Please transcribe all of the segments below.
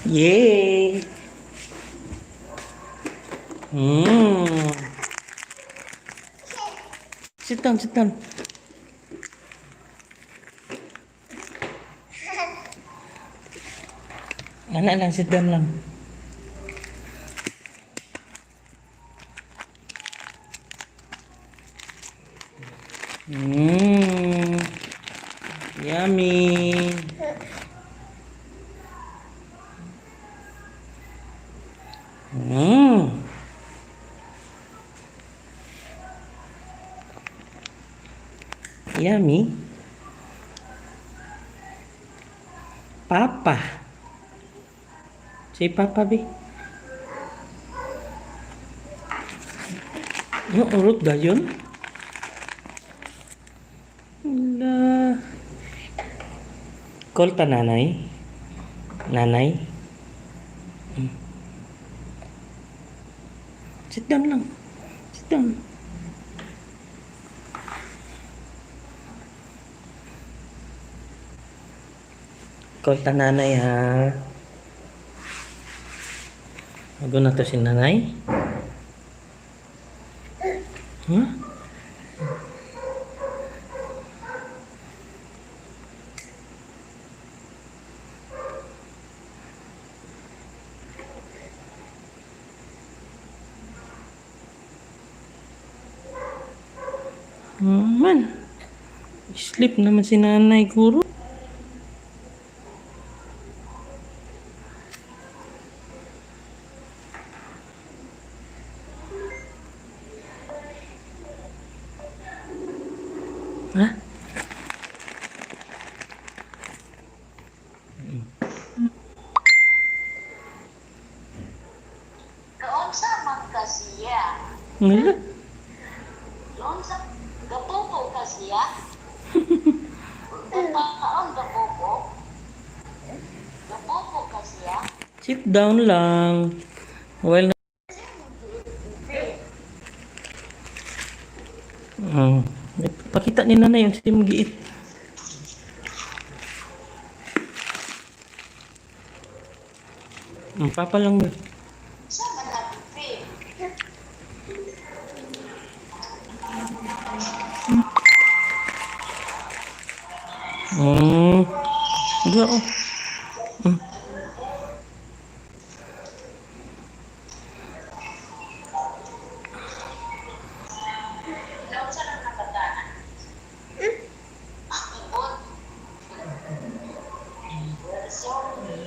Yay! Sit down, sit down. Ana lang, sit down lang. Yummy. Yummy. Papa. Say "Papa," be. Yung urot dayon? Wala. Call ta nanay. Nanay. Sit down lang. Sit down. Call ta nanay ha. Bago na to si nanay. Huh? Man. Sleep naman si nanay, guro. Ha? Kaunsa man ka siya? Wala. Kaunsa gapupo ka siya? Kaon gapupo? Gapupo ka siya? Sit down lang. Well, Pakita ni nanay yung si giit. Papa lang yun. Sa man na bibi? Diba, oh. Kaunsa lang nakadaan? Ibon. Well, sorry.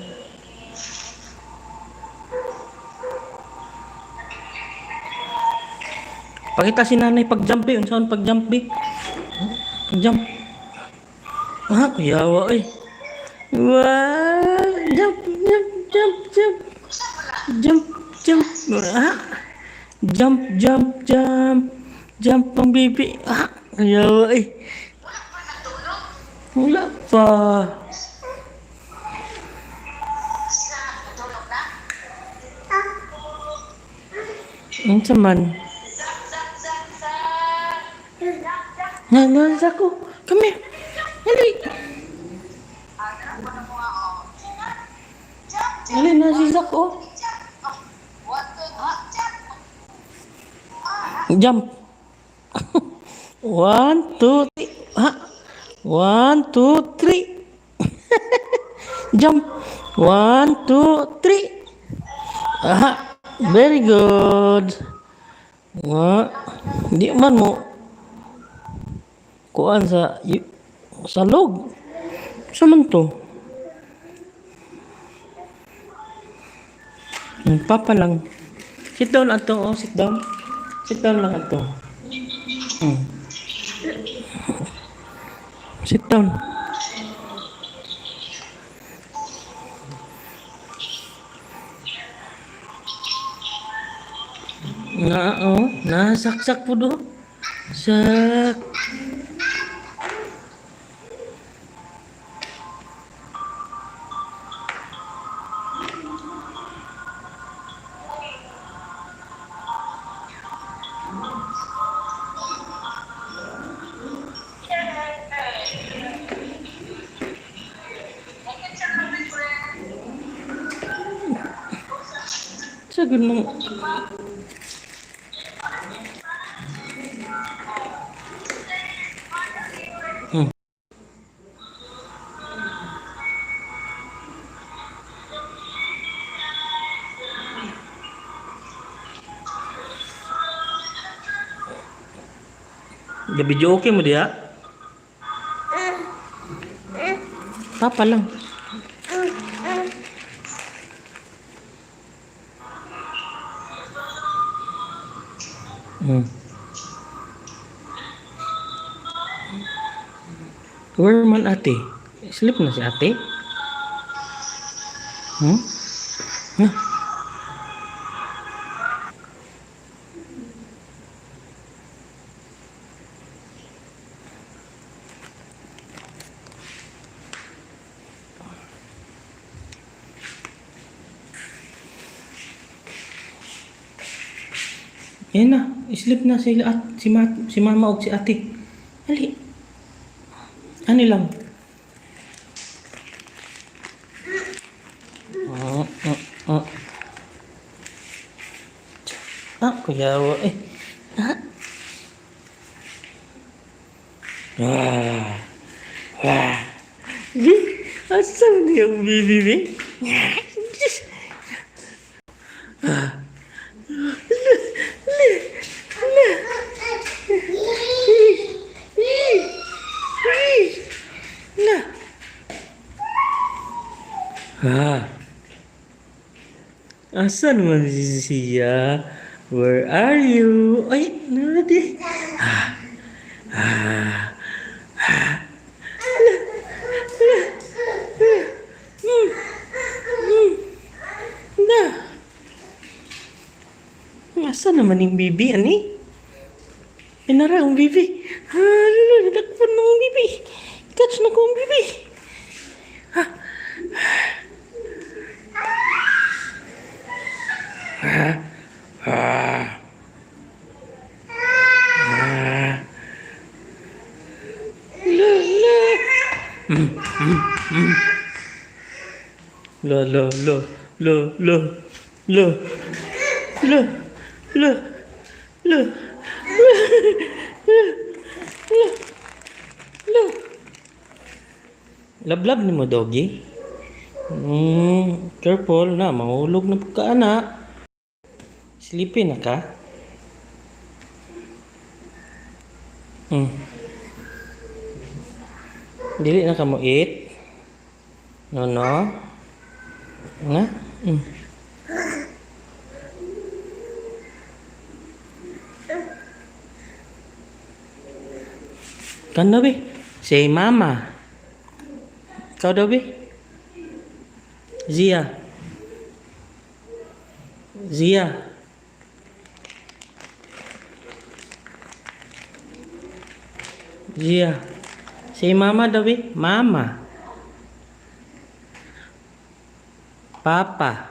Pakita si nanay pag jump eh. Unsaon pag jump eh? Pag jump. Ah, kuyawa eh. Wow! Jump, jump, jump, jump. Jump, jump. Ah. Jump, jump, jump. Jump ang baby. Ah, kuyawa eh. Wala pa natulog? Wala pa. Sa natulog na? Unsa man? Zak, zak, zak, zak. Zak, zak. Na, na, ko. Come here. Dali. Ano mo na mo oh. Jump, jump. Dali na si Zack oh. Jump. Oh, one, two, three, jump. Ah, Jump. One, two, three. Ha? One, two, three. Jump. One, two, three. Aha. Very good. Nga. Di man mo. Kuan sa log. Sa man to? Yung papa lang. Sit down ato. Oh, sit down. Sit down lang ato. Sit down. Na, oh, nasaksak po do. Sak. Ay, sa mga friend. Sa ganun. Gabi okay mo diha? Papa lang. Where man ate? Sleep na si ate? Huh? Yan na, sleep na si, at, si, ma, si mama og si ate. Ali. Ano lang? Oh. Ah, kuya, eh. Ah. Ah. Ah. Bi, asa man yung bibi, bi? Ah. Na. Ah. Asan man siya? Where are you? Ay, nadi. Ah. Ah. Ah. La. La. La. Na. Asa naman yung bibi, ani? Inara ang bibi. Hala, nadakpan na ang bibi. Catch na ko ang bibi. Ha? Ah. Ah. Ah. La, la. La, la, la, la, la, la, la, la, la, la, la, la. Lablab ni mo, doggy. Careful na, mahulog na po ka, anak. Sleepy na ka? Dili na ka mo eat? No, no? Nga? Kan daw, be? Say mama. Ikaw daw, be? Zia. Zia. Zia. Say mama daw, be. Mama. Papa.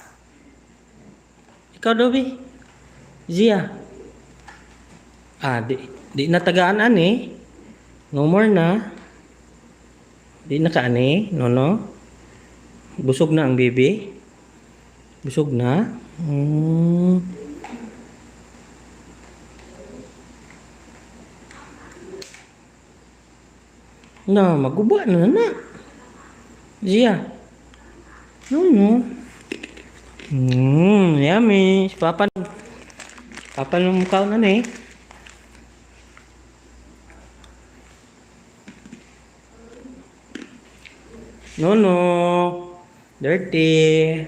Ikaw daw, be. Zia. Ah, di na tagaan ani. No more na. Di na ka ani, no no. Busog na ang baby. Busog na. Na, maguba na na. Zia. No, no. Yummy. Si Papa. Papa ng mukha na eh. No, no. Dirty.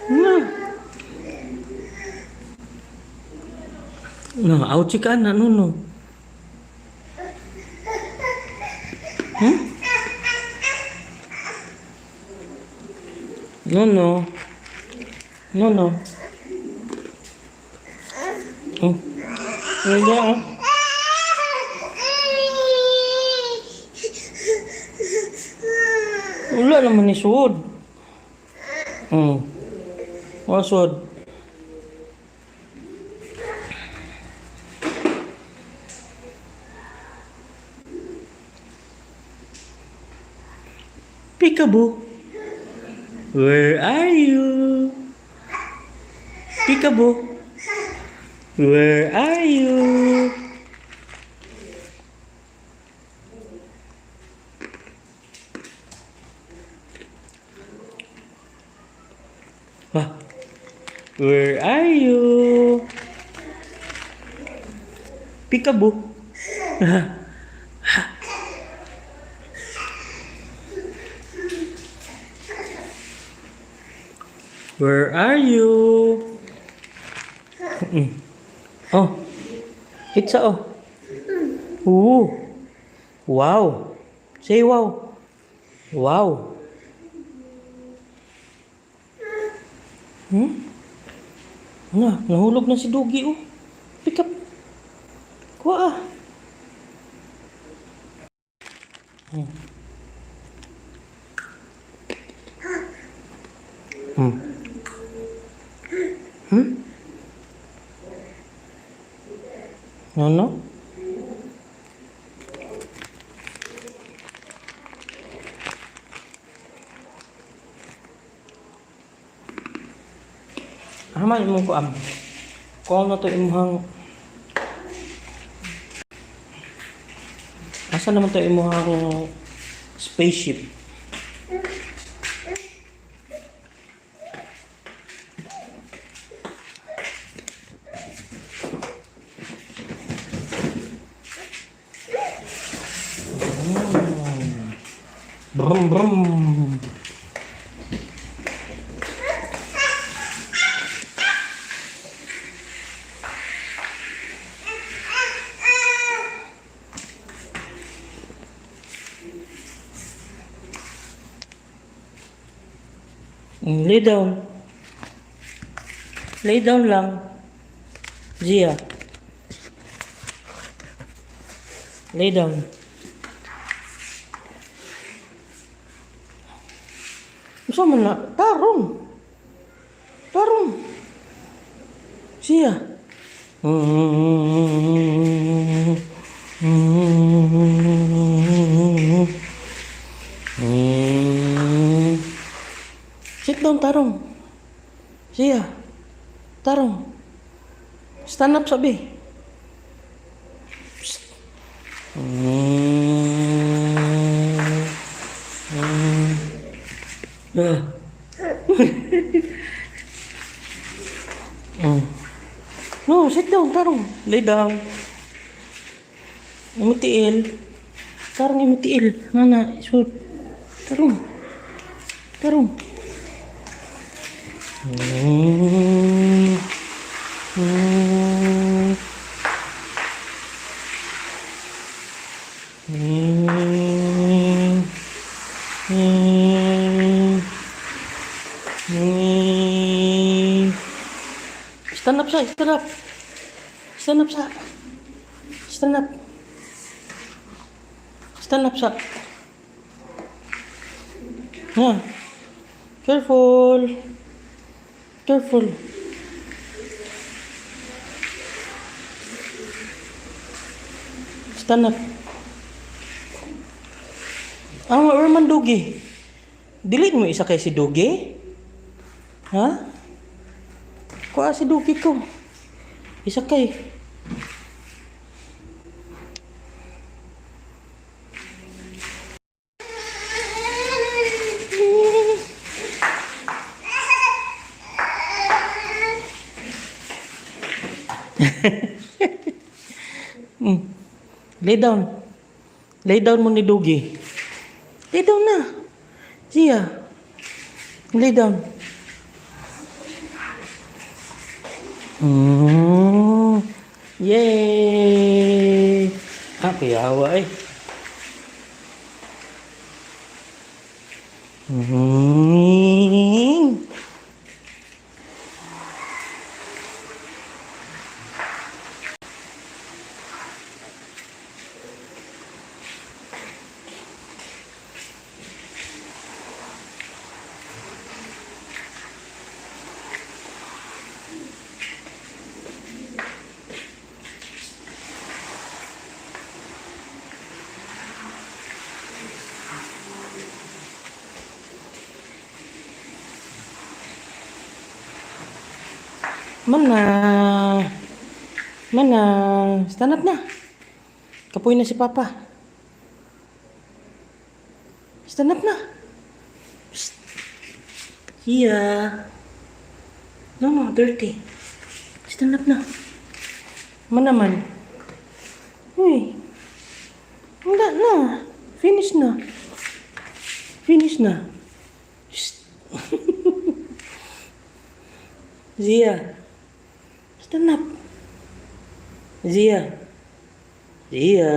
No. No, ouchie ka na, no, no. No, no. No, no. Oh. Wala, oh. Wala naman ni suod. Wala suod. Peekaboo. Where are you? Peekaboo. Where are you? Wah. Where are you? Peekaboo. Where are you? Oh. It's oh. Ooh. Wow. Say wow. Wow. Na, nahulog na si Dugi oh. Pick up. Kuha ah. No? Haman mo ko am. Call na to imuhang. Asa naman to imuhang spaceship? Brum brum. Lay down. Lay down lang. Zia. Lay down. Unsa man na? Tarong. Tarong. Zia. Sit down, Tarong. Zia. Tarong. Stand up, sabi. Psst. Ah. No, sit down, Tarong. Lay down. Imong tiil. Tarong, imong tiil. Nana, isod. Tarong. Tarong. Stand up sa, stand up. Stand up sa. Stand up. Stand up sa. Yeah. Careful. Careful. Stand up. Ah, where man Dugi? Dili mo isakay si Dugi? Ha? Kuha si Dugi ko. Isakay. Lay down. Lay down mo ni Dugi. Lay down na. Zia. Lay down. Yay! Ah, kuyawa eh. Mana. Mana. Stand up na. Kapoy na si Papa. Stand up na. Psst. Zia. No, dirty. Stand up na. Man naman. Uy. Wala na. Finish na. Finish na. Shh. Zia. Stand up. Zia. Zia.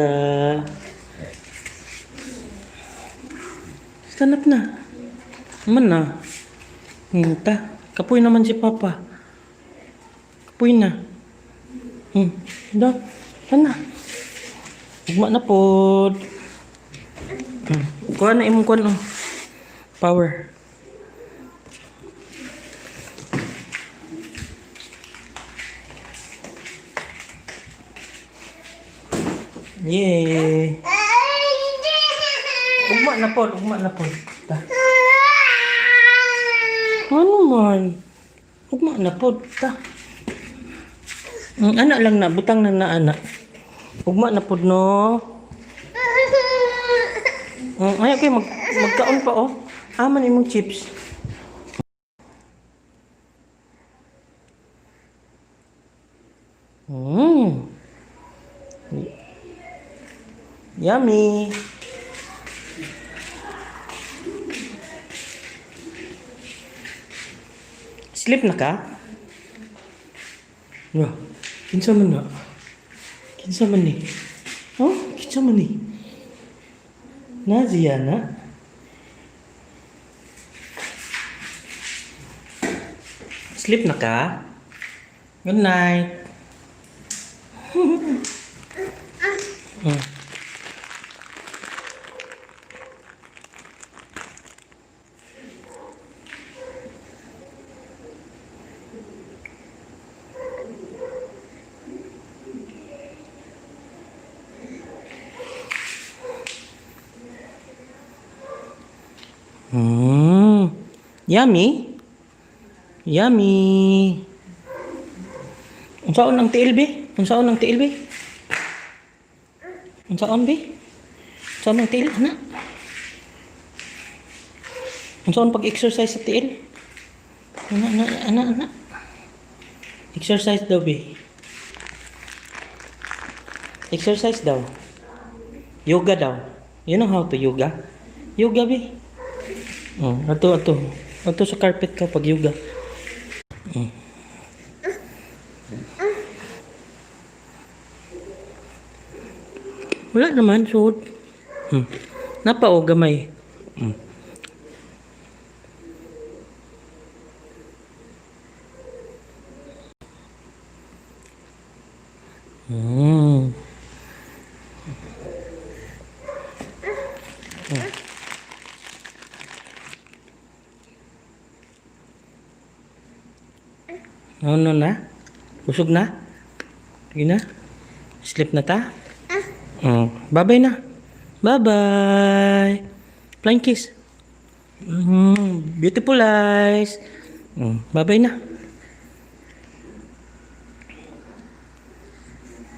Stand up na. Man na. Hinta. Kapoy naman si Papa. Kapoy na. Da. Ana. Ugma na pod. Kuha na imong kuan, oh. Power. Yay! Ugma na pod, ugma na pod. Ta. Ano man? Ugma na pod ta. Ana lang na, butang na na ana. Ugma na pod, no. Ay, okay, magkaon pa, oh. Aman imong chips. Yummy. Sleep na ka? Ya, kinsa man na? Kinsa man ni? Oh, kinsa man ni? Nazia na? Sleep na ka? Good night. Yummy. Yummy. Unsaon ang tiil, be? Unsaon ang tiil, be? Unsaon, be? Unsaon ang tiil, ana? Unsaon pag-exercise sa tiil? Ana, ana, ana, ana. Exercise daw, be. Exercise daw. Yoga daw. You know how to yoga? Yoga, be. Oh, ato, ato. Ato sa carpet ka pag yoga. Wala naman, suod. Napa o gamay. Ano na? Busog na? Sige na? Sleep na ta? Oh, bye-bye na. Bye-bye. Flying kiss. Beautiful eyes. Bye-bye na.